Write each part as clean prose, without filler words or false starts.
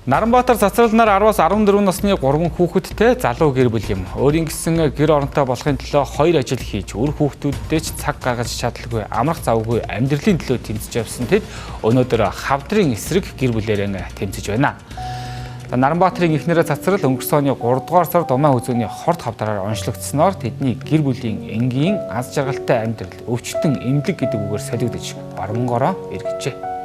Наранбаатар цацралнаар 10-аас 14 насны 3 хүүхэдтэй залуу гэр бүл юм. Өөрийн гэсэн гэр оронтой болохын төлөө 2 ажил хийж, үр хүүхдүүддээ ч цаг гаргаж чадалгүй, амрах завгүй амьдралын төлөө тэмцэж явсан тэд өнөөдөр хавдрын эсрэг гэр бүлээрээ тэмцэж байна. Наранбаатарын эхнэрээ цацрал өнгөрсөн оны 3 дугаар сард Умай хүзүүний хорт хавдраар онцлогдсноор тэдний гэр бүлийн энгийн аз жаргалтай амьдрал өвчтөн эмнэлэг гэдэг үгээр солигдож барунгороо эргэжээ.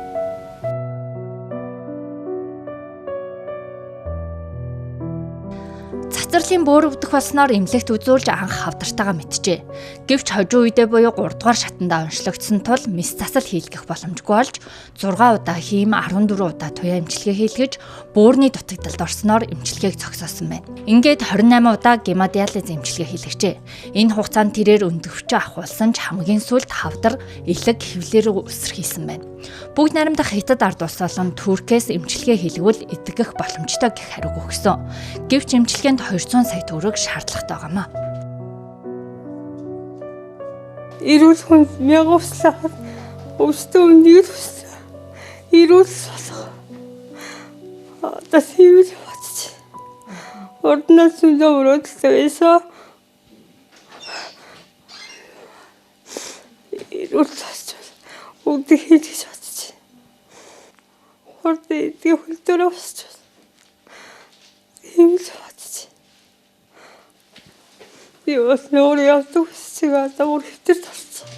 Цацралын бөөр өвдөх болсноор эмнэлэгт үзүүлж анх хавдартайгаа мэджээ. Гэвч хожуу үедээ буюу 3 дугаар шатандаа онцлогдсон тул мэс засал хийлгэх боломжгүй болж 6 удаа хийм 14 удаа туяа эмчилгээ хийлгэж бөөрний дутагдалд орсноор эмчилгээг зогсоосон байна. Ингээд 28 удаа гемодиализ эмчилгээ хийлгэжээ. Энэ хугацаанд тэрээр өндөвчөө авахулсан ч хамгийн сүүлд хавдар элэг хөвлөр үсэрхийлсэн байна. Бүгд найрамдах Хятад ард улс болон Туркээс эмчилгээ хийлгвэл эдгэх боломжтой гэх хариуг өгсөн. Гэвч эмчилгээнд 200 сая төгрөг шаардлагатай байгаа маа. Эрүүл хүн мянга услахад өвчтөн үнийг л хүссэн. Эрүүл болох. Одоо тийм л бодож. Урднаас зөндөө мөрөөдөлтэй байсан. Эрүүл болж өвдөх хийж гэж бодож. Хурд эдгээр хөлдөөрөө босч. Тийм л бодож. Би бас нөр явдаг хүсэж байгаа одоо бүр хэвтэр толцсон.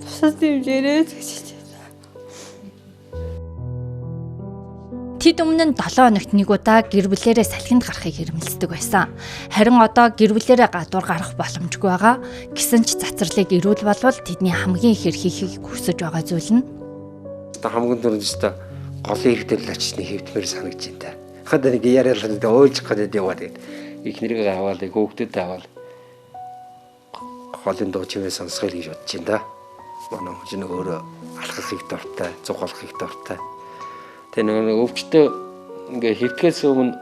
Тусад дэмжээрэй гэж хэлж байна. Тэд өмнө нь 7 хоногт нэг удаа гэр бүлээрээ салхинд гарахыг хэрмэлцдэг байсан. Харин одоо гэр бүлээрээ гадуур гарах боломжгүй байгаа. Гэсэн ч цацралыг эрүүл болвол тэдний хамгийн ихээр хийхийг хүсэж байгаа зүйл нь хамгийн түрүүнд ч голын хэрэгтэй л очны хэвтмээр санагдаж байна та. Хад нэг яриалаа уйлж гадаад яваад тэгээд их нэрийг аваад хүүхдэд аваад голын дуу чимээ сонсгоё гэж бодож байна да. Манай хүн чинь өөрөө алхахыг дуртай, зугаалахыг дуртай. Тэгээ нэг өвчтөө ингээ хэвтгэхээс өмнө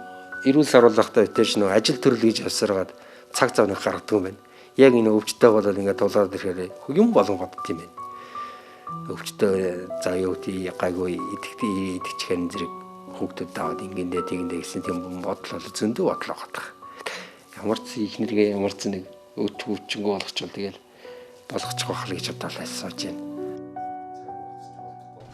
эрүүл саруулгатай өтөж нэг ажил төрөл гэж явсараад цаг зав нэг гаргадаг юм байна. Яг энэ өвчтөө болоод ингээ тулаад ирэхээр юм болон бодд юм байна. Өвчтөө за юу гэдэг гайгүй идэхтэй идэхчихэн зэрэг хүүхдүүд аваад ингэндээ тэгэндээ гэсэн тийм бодол бол зөндөө бодол байгаа. Ямар ч их нэргээ ямар ч нэг өвчнгөө болгочвол тэгэл болгочих байх л гэж бодлоо сууж байна.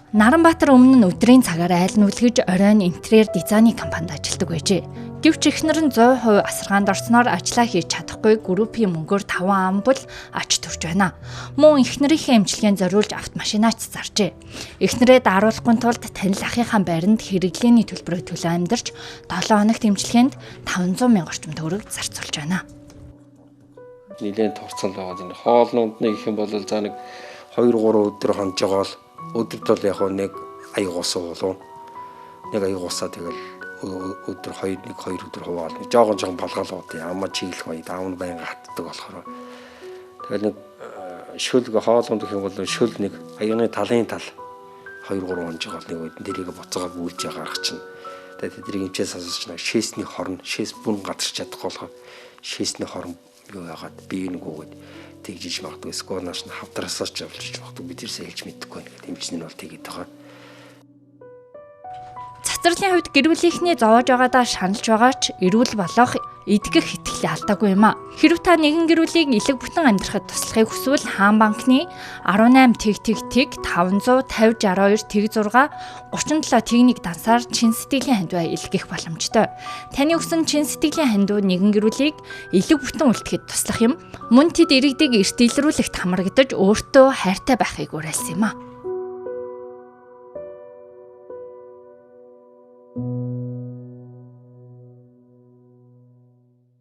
Наранбаатар өмнө нь өдрийн цагаар айл нүлгэж оройн интерьер дизайны компанид ажилладаг байжээ. Гэвч эхнэр нь 100% асаргаанд орсноор ажлаа хийж чадахгүй группийн мөнгөөр 5 амбул ач төрж байна. Мөн эхнэрийнхээ эмчилгээнд зориулж автомашинаач заржээ. Эхнэрээ даруулахгүй тулд танил ахынхаа байранд хэрэглээний төлбөрөө төлөө амьдарч 7 хоногт эмчилгээнд 500 мянга орчим төгрөг зарцуулж байна. Нилээн турцсан л байгаа. Хоолнууд нэг их юм бол за нэг 2 3 өдөр хонж байгаа л өдөрт бол яг нэг аяг ус уулуу. Нэг аяг усаа тэгэл өдөр 2 1 2 өдөр хуваал. Жохон жохон болгоолууд амаа чиглэх баяд аав нь байнга хатдаг болохоор. Тэгэл нэг шөл хоолунд гэх юм бол шөл нэг аягны талын тал 2 3 хонж байгаа нэг үед тэрийг буцаагаа бүүлж гаргах чинь. Тэгээд тэднийг эмчээс асууж нэг шээсний хорн шээс бүрэн газарч чадахгүй болохоор шээсний хорн юу яагаад би нэгүүгээд тэгжиж магадгүй эсвэл нааш нь хавдраасаа ч явуулж магадгүй бид тэрсээ хэлж мэдэхгүй байна гэдэг эмчнэр нь бол тэгээд байгаа. Цацралын хувьд гэр бүлийнхний зовоож байгаадаа шаналж байгаа ч эрүүл болох эдгэх итгэлээ алдаагүй юм а. Хэрв та нэгэн гэр бүлийг элэг бүтэн амьдрахад туслахыг хүсвэл Хаан банкны 18 тэг тэг тэг 550 62 тэг 6 37 тэг 1 дансаар чин сэтгэлийн хандив илгээх боломжтой. Таны өгсөн чин сэтгэлийн хандив нэгэн гэр бүлийг элэг бүтэн үлдэхэд туслах юм. Мөн тэд иргэдийг эрт илрүүлэхт хамрагдаж өөртөө хайртай байхыг уриалсан юм а.